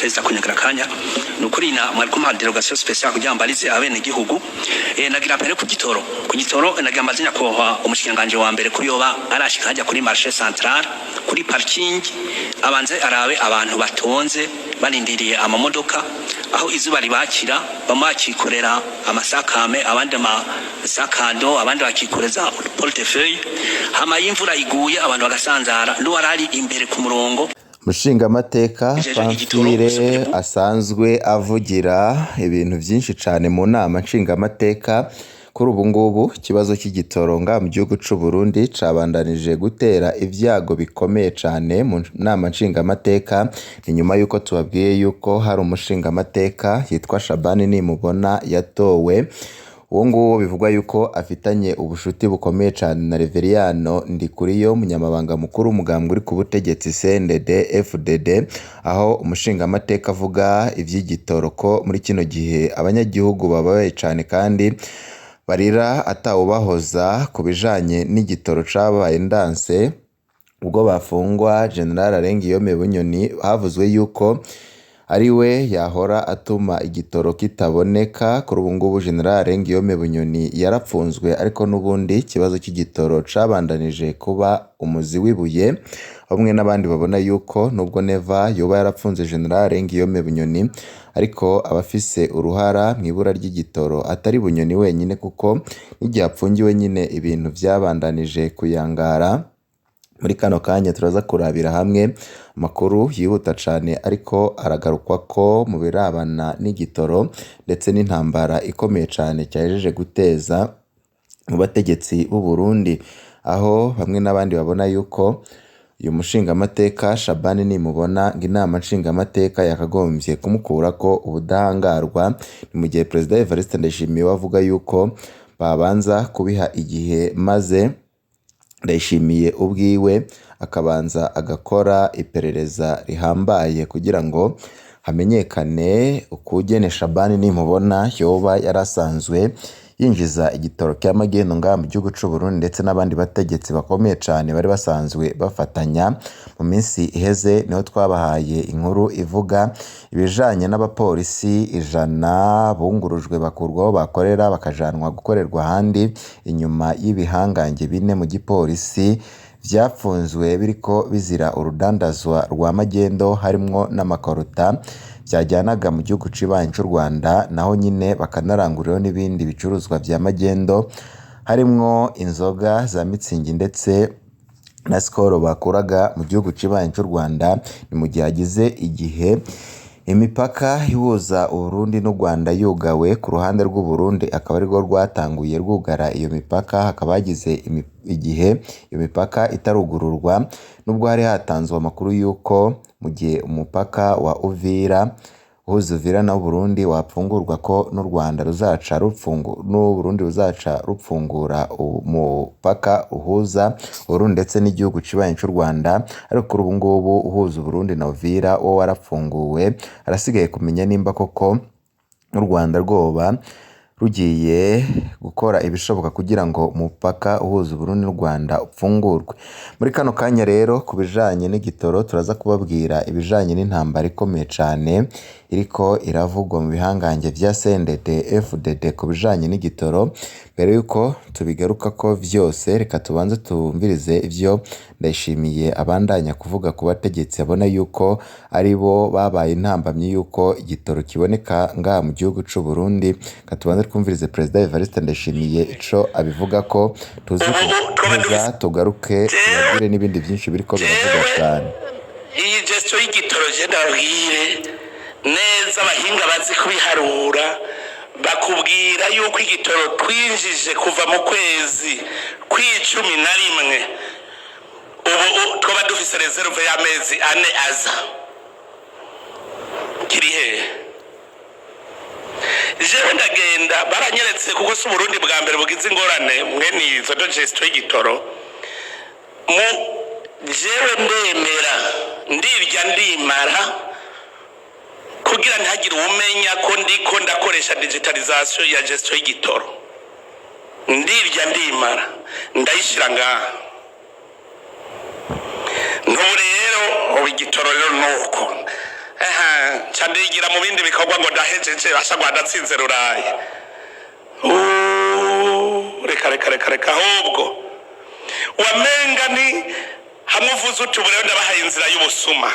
Perezida, kunyagara kanya. Ni ukuri na mwari kumuha dérogation spéciale kugira ngo mbarize abenegihugu. Nagira mpere ku gitoro. Ku gitoro, nagira mbaze nyakubahwa umushikiranganji wa mbere kuri yoba arashika hajya kuri marché central, kuri parking, abanze arabe abantu batonze barindiriye amamodoka, aho izuba ribakira, bamwe bakikorera amasakame, abandi amasakado, abandi bakikoreza portefeuille. Hama iyo imvura iguye, abantu bagasanzara, n'uwarari imbere ku murongo. Umushingamateka Pamphile asanzwe avugira ibintu byinshi cyane mu nama nshingamateka. Kuri ubu ngubu ikibazo cy'igitoro nga mu gihugu c'u Burundi cabandanije gutera ibyago bikomeye cyane mu nama nshingamateka. Ni nyuma y'uko tubabwiye yuko hari umushingamateka yitwa Shabani Nimubona yatowe. Uwo nguwo bivugwa yuko afitanye ubushuti bukomeye cyane na Reveriyano Ndikuriyo, umunyamabanga mukuru w'umugambwe uri ku butegetsi CNDD FDD, aho umushingamateka avuga ivy'igitoro ko muri kino gihe abanyagihugu bababaye cyane kandi barira atawubahoza ku bijanye n'igitoro cabaye ndanse ubwo bafungwa General Arengiyome Bunyoni. Havuzwe yuko ari we yahora atuma igitoro kitaboneka. Kuri ubu ngubu General Arengiyome Bunyoni yarapfunzwe, ariko n'ubundi ikibazo cy'igitoro cabandanije kuba umuzi w'ibuye. Bamwe n'abandi babona yuko nubwo Neva yoba yarapfunze General Arengiyome Bunyoni, ariko abafise uruhara mu ibura ry'igitoro atari Bunyoni wenyine, kuko n'igihe apfungiwe nyine ibintu vyabandanije kuyangara. Muri kano kanya turaza kurabira hamwe amakuru yihuta cane ariko aragarukwa ko mu birabana n'igitoro ndetse n'intambara ikomeye cane cyahejeje guteza mu bategetsi b'u Burundi, aho bamwe n'abandi babona yuko uyu mushingamateka Shabani Nimubona ngo inama nshingamateka yakagombye kumukurako ubudahangarwa. Ni mu gihe Perezida Evariste Ndayishimiye we avuga yuko babanza kubiha igihe, maze Ndayishimiye ubwiwe akabanza agakora iperereza rihambaye kugira ngo hamenyekane ukugene Shabani Nimubona yoba yarasanzwe yinjiza igitoro cya magendu ngaha mu gihugu c'u Burundi, ndetse n'abandi bategetsi bakomeye cane bari basanzwe bafatanya. Mu minsi iheze niho twabahaye inkuru ivuga ibijanye n'abapolisi 100 bungurujwe, bakurwa aho bakorera, bakajanwa gukorerwa ahandi, inyuma y'ibihangange bine mu gipolisi vyapfunzwe biriko bizira urudandazwa rwa magendo, harimwo n'amakorota vyajyanaga mu gihugu cibanyi c'u Rwanda, naho nyine bakanaranguriraho n'ibindi bicuruzwa vya magendo, harimwo inzoga za mitsingi ndetse na Skol bakuraga mu gihugu cibanyi c'u Rwanda. Ni mu gihe hagize igihe imipaka ihuza Uburundi n'u Rwanda yugawe ku ruhande rw'u Burundi, akaba arirwo rwatanguye rwugara iyo mipaka, hakaba hagize igihe iyo mipaka itarugururwa, nubwo hari hatanzwe amakuru y'uko mu gihe umupaka wa Uvira uhuza Uvira na Burundi wapfungurwa, ko n'u Rwanda ruzaca n'u Burundi ruzaca rupfungura umupaka uhuza Uburundi ndetse n'igihugu cibanyi c'u Rwanda. Ariko kuri ubu ngubu uhuza Uburundi na Uvira wo warapfunguwe, harasigaye kumenya nimba koko n'u Rwanda rwoba rugiye gukora ibishoboka kugira ngo umupaka uhuza Uburundi n'u Rwanda upfungurwe. Muri kano kanya rero, ku bijanye n'igitoro, turaza kubabwira ibijanye n'intambara ikomeye cane iriko iravugwa mu bihangange vya CNDD FDD ku bijanye n'igitoro. Mbere yuko tubigarukako vyose, reka tubanze tumvirize ivyo Ndayishimiye abandanya kuvuga ku bategetsi abona yuko ari bo babaye intambamyi yuko igitoro kiboneka ngaha mu gihugu c'u Burundi. Reka tubanze twumvirize Perezida Evariste Ndayishimiye ico abivuga ko, tuze kuza tugaruke tubabwire n'ibindi vyinshi biriko biravugwa cane. Iyi gestion y'igitoro, je ndababwire neza, abahinga bazi kubiharura bakubwira yuko igitoro twinjije kuva mu kwezi kw'11, ubu twaba dufise réserve y'amezi 4 aza. Kiri hehe? Jewe ndagenda baranyeretse, kuko si Uburundi bwa mbere bugize ingorane mwene izo de gestion y'igitoro. Mu jewe ndemera ndirya ndimara kugira ntihagire uwumenya ko ndiko ndakoresha digitalisation ya gestion y'igitoro. Ndirya ndimara, ndayishira ngaha. Ntubu rero, ubu igitoro rero nuko aha. Nca ndigira mu bindi bikorwa ngo ndahejeje, basha ngo ndatsinze ruraye. Uuuu, reka reka reka reka, ahubwo wamenga ni hamwe uvuze uti ubu rero ndabahaye inzira y'ubusuma.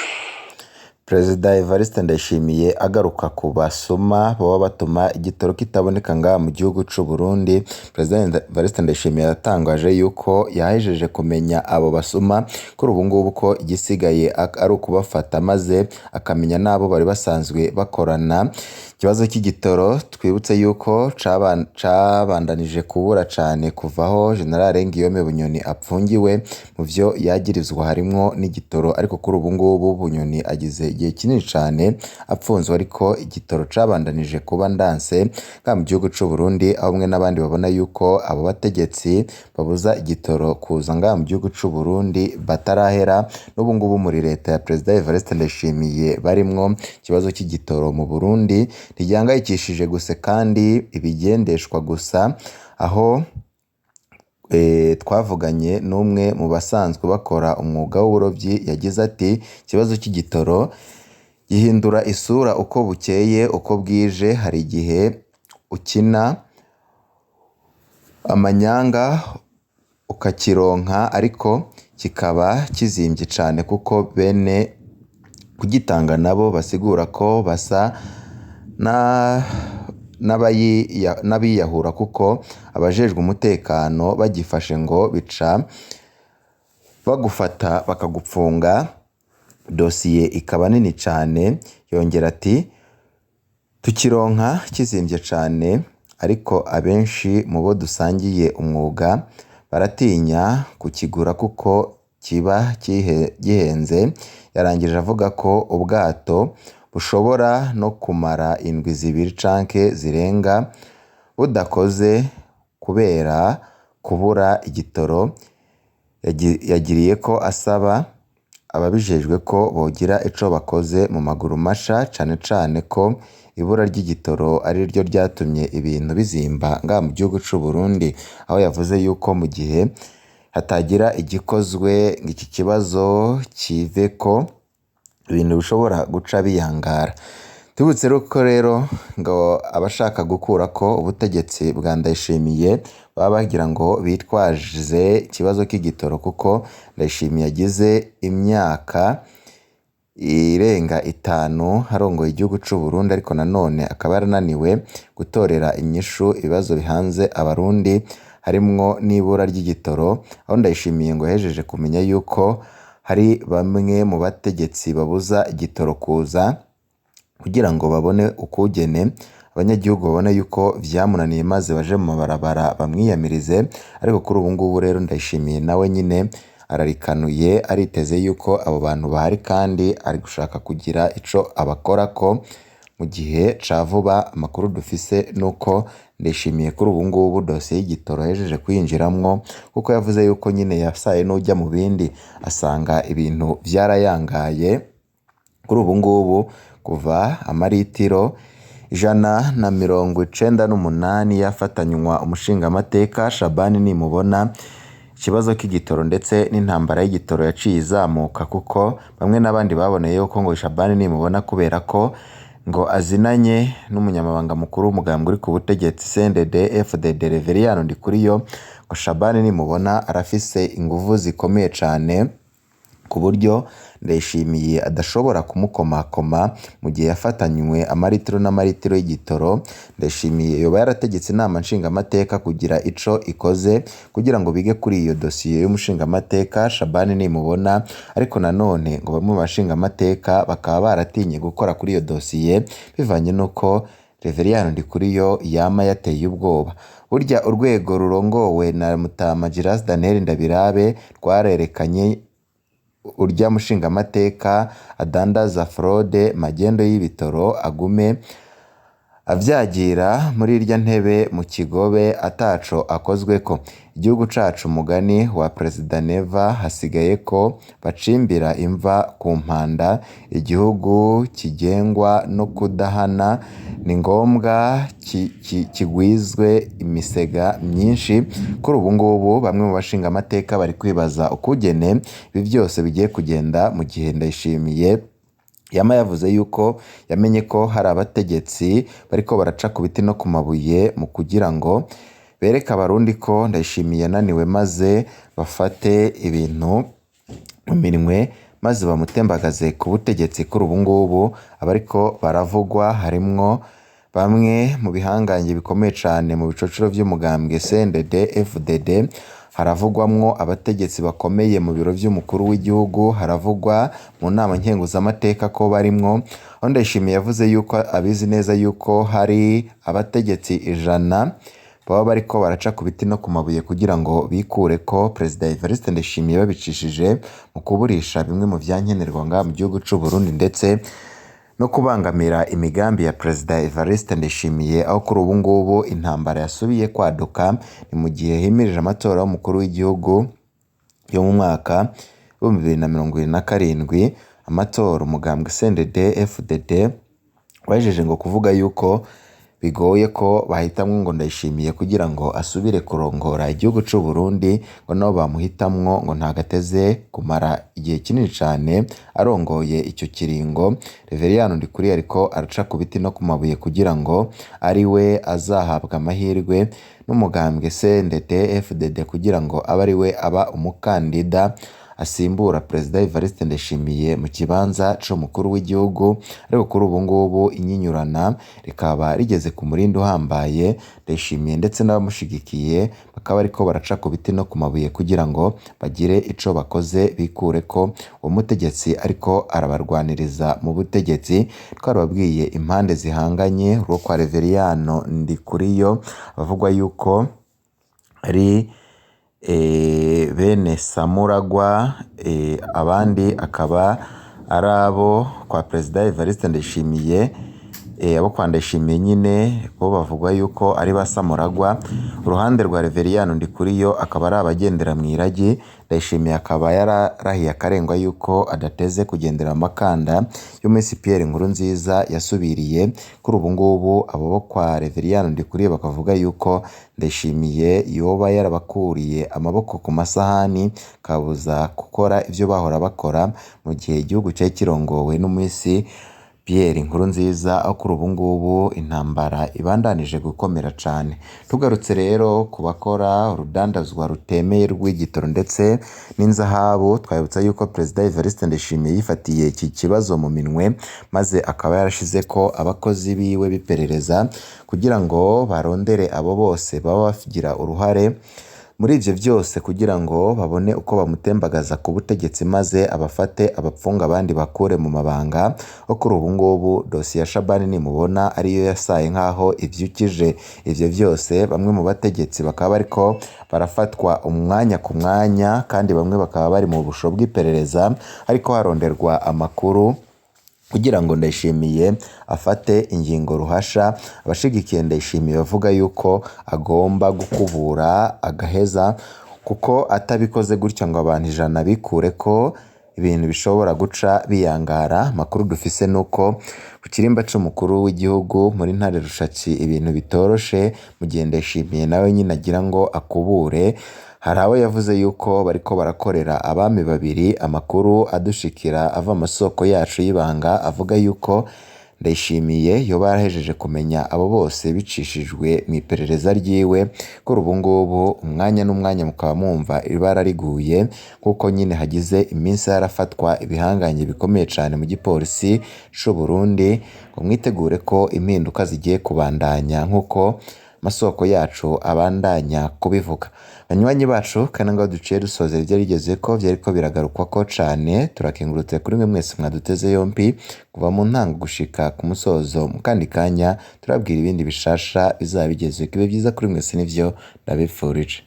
Perezida Evariste Ndayishimiye agaruka ku basuma baba batuma igitoro kitaboneka ngaha mu gihugu c'u Burundi. Perezida Evariste Ndayishimiye yatangaje yuko yahejeje kumenya abo basuma, kuri ubu ngubu ko igisigaye ari ukubafata maze akamenya n'abo bari basanzwe bakorana. Ikibazo cy'igitoro twibutse yuko cabandanije kubura cane kuva aho General Guillaume Bunyoni apfungiwe. Mu vyo yagirizwa harimwo n'igitoro, ariko kuri ubu ngubu Bunyoni agize igihe kinini cane apfunzwe, ariko igitoro cabandanije kuba ndanse ngaha mu gihugu c'u Burundi, aho bamwe n'abandi babona yuko abo bategetsi babuza igitoro kuza ngaha mu gihugu c'u Burundi batarahera. N'ubu ngubu muri leta ya Perezida Evariste Ndayishimiye barimwo. Ikibazo cy'igitoro mu Burundi ntigihangayikishije gusa kandi ibigendeshwa gusa, aho twavuganye n'umwe mu basanzwe bakora umwuga w'uburobyi yagize ati: "Ikibazo cy'igitoro gihindura isura uko bukeye uko bwije, hari igihe ukina amanyanga ukakironka ariko kikaba kizimvye cane, kuko bene kugitanga nabo basigura ko basa n'abiyahura, kuko abajejwe umutekano bagifashe ngo bica bagufata bakagupfunga, dosiye ikaba nini cane." Yongera ati: "Tukironka kizimvye cane, ariko abenshi mu bo dusangiye umwuga baratinya kukigura kuko kiba gihenze." Yarangije avuga ko ubwato bushobora no kumara indwi 2 canke zirenga budakoze kubera kubura igitoro. Yagiriyeko asaba ababijejwe ko bogira ico bakoze mu maguru masha, cane cane ko ibura ry'igitoro ariryo ryatumye ibintu bizimba ngaha mu gihugu c'u Burundi, aho yavuze yuko mu gihe hatagira igikozwe ngo iki kibazo kiveko, ibintu bishobora guca biyangara. Tubibutse ko rero ngo abashaka gukurako ubutegetsi bwa Ndayishimiye baba bagira ngo bitwaze ikibazo cy'igitoro, kuko Ndayishimiye agize imyaka irenga 5 arongoye igihugu c'u Burundi, ariko nanone akaba yarananiwe gutorera inyishu ibibazo bihanze abarundi, harimwo n'ibura ry'igitoro, aho Ndayishimiye ngo yahejeje kumenya yuko hari bamwe mu bategetsi babuza igitoro kuza kugira ngo babone ukugene abanyagihugu babone yuko vyamunaniye, maze baje mu mabarabara bamwiyamirize. Ariko kuri ubu ngubu rero Ndayishimiye nawe nyine ararikanuye, ariteze yuko abo bantu bahari kandi ari gushaka kugira ico abakorako mu gihe ca vuba. Amakuru dufise nuko Ndayishimiye kuri ubu ngubu dosiye y'igitoro yahejeje kuyinjiramwo, kuko yavuze yuko nyine yasaye n'ujya mu bindi asanga ibintu vyarayangaye. Kuri ubu ngubu kuva amaritiro 198 yafatanywa umushingamateka Shabani Nimubona, ikibazo cy'igitoro ndetse n'intambara y'igitoro yaciye izamuka, kuko bamwe n'abandi baboneye yuko ngo Shabani Nimubona kubera ko ngo azinanye n'umunyamabanga mukuru w'umugambwe uri ku butegetsi CNDD FDD Reveriyano Ndikuriyo, ngo Shabani Nimubona arafise inguvu zikomeye cane ku buryo Ndayishimiye adashobora kumukomakoma mu gihe yafatanywe amaritiro n'amaritiro y'igitoro. Ndayishimiye yoba yarategetse inama nshingamateka kugira ico ikoze kugira ngo bige kuri iyo dosiye y'umushingamateka Shabani Nimubona, ariko nanone ngo bamwe mu bashingamateka bakaba baratinye gukora kuri iyo dosiye bivanye n'uko Reveriyano Ndikuriyo yama yateye ubwoba. Burya urwego rurongowe na Mutama Giras Daniel Ndabirabe rwarerekanye urya mushingamateka adandaza fraude magendo y'ibitoro agume avyagira muri irya ntebe mu kigobe ataco akozweko. Igihugu cacu mugani wa Perezida Neva hasigaye ko bacimbira imva ku mpanda. Igihugu kigengwa no kudahana ni ngombwa kigwizwe imisega myinshi. Kuri ubu ngubu bamwe mu bashingamateka bari kwibaza ukugene ibi vyose bigiye kugenda mu gihe Ndayishimiye Yama yavuze yuko yamenye ko hari abategetsi bariko baraca ku biti no ku mabuye mu kugira ngo bereke Abarundi ko Ndayishimiye yananiwe, maze bafate ibintu mu minwe maze bamutembagaze ku butegetsi. Kuri ubu ngubu abariko baravugwa harimwo bamwe mu bihangange bikomeye cane mu bicocero vy'umugambwe CNDD FDD, haravugwamwo abategetsi bakomeye mu biro vy'umukuru w'igihugu, haravugwa mu nama nkenguzamateka ko barimwo. Aho Ndayishimiye yavuze yuko abizi neza yuko hari abategetsi 100 baba bariko baraca ku biti no ku mabuye kugira ngo bikure ko Perezida Evariste Ndayishimiye, babicishije mu kuburisha bimwe mu vyankenerwa ngaha mu gihugu c'u Burundi ndetse no kubangamira imigambi ya Perezida Evariste Ndayishimiye, aho kuri ubu ngubu intambara yasubiye kwaduka. Ni mu gihe himirije amatora y'umukuru w'igihugu yo mu mwaka 2027, amatora umugambwe CNDD FDD wahejeje ngo kuvuga yuko bigoye ko bahitamwo ngo Ndayishimiye kugira ngo asubire kurongora igihugu c'u Burundi, ngo nabo bamuhitamwo ngo ntagateze kumara igihe kinini cane arongoye ico kiringo. Reveriyani Ndikuriyo ariko araca ku biti no ku mabuye kugira ngo ari we azahabwa amahirwe n'umugambwe CNDD FDD kugira ngo abe ari we aba umukandida asimbura Perezida Evariste Ndayishimiye mu kibanza c'umukuru w'igihugu. Ariko kuri ubu ngubu inyinyurana rikaba rigeze ku murindi uhambaye, Ndayishimiye ndetse n'abamushigikiye bakaba bariko baraca ku biti no ku mabuye kugira ngo bagire ico bakoze bikure ko uwo mutegetsi ariko arabarwaniriza mu butegetsi. Twarababwiye impande zihanganye, urwo kwa Reveriyano Ndikuriyo bavugwa yuko ari bene Samuragwa, abandi akaba ari abo kwa Perezida Evariste Ndayishimiye. Abo kwa Ndayishimiye nyine bo bavugwa yuko ari ba Samuragwa. Uruhande rwa Reveriyano Ndikuriyo akaba ari abagendera mu iragi. Ndayishimiye akaba yararahiye akarengwa yuko adateze kugendera mu makanda y'Umisi Pierre Nkurunziza yasubiriye. Kuri ubu ngubu abo bo kwa Reveriyano Ndikuriyo bakavuga yuko Ndayishimiye yoba yarabakuriye amaboko ku masahani, akababuza gukora ivyo bahora bakora mu gihe igihugu cari kirongowe n'Umisi Pierre Nkurunziza, aho kuri ubu ngubu intambara ibandanije gukomera cane. Tugarutse rero ku bakora urudandazwa rutemeye rw'igitoro ndetse n'inzahabu, twabibutsa yuko Perezida Evariste Ndayishimiye yifatiye iki kibazo mu minwe, maze akaba yarashizeko abakozi biwe b'iperereza kugira ngo barondere abo bose baba bagira uruhare muri ivyo vyose kugira ngo babone uko bamutembagaza ku butegetsi, maze abafate abapfunga abandi bakure mu mabanga. Aho kuri ubu ngubu dosiye ya Shabani nimubona ariyo yasaye nkaho ivyukije ivyo vyose, bamwe mu bategetsi bakaba bariko barafatwa umwanya ku mwanya, kandi bamwe bakaba bari mu busho bw'iperereza ariko haronderwa amakuru kugira ngo Ndayishimiye afate ingingo ruhasha. Abashigikiye Ndayishimiye bavuga yuko agomba gukubura agaheza, kuko atabikoze gutya ngo abantu 100 bikure ko ibintu bishobora guca biyangara. Amakuru dufise nuko ku kirimba c'umukuru w'igihugu muri Ntare Rushatsi ibintu bitoroshe, mu gihe Ndayishimiye nawe nyine agira ngo akubure. Hari abo yavuze yuko bariko barakorera abami babiri. Amakuru adushikira ava mu masoko yacu y'ibanga avuga yuko Ndayishimiye yoba yarahejeje kumenya abo bose bicishijwe mu iperereza ryiwe. Kuri ubu ngubu umwanya n'umwanya mukaba mwumva ibara riguye, kuko nyine hagize iminsi harafatwa ibihangange bikomeye cane mu gipolisi c'u Burundi, ngo mwitegure ko impinduka zigiye kubandanya nk'uko amasoko yacu abandanya kubivuga. Banywanyi bacu kandi ngaho duciye dusoza ivyari bigezeko vyariko biragarukwako cane. Turakengurutse kuri mwe mwese mwaduteze yompi kuva mu ntango gushika ku musozo. Mu kandi kanya turabwira ibindi bishasha bizaba bigezeko. Ibihe vyiza kuri mwese nivyo ndabipfurije.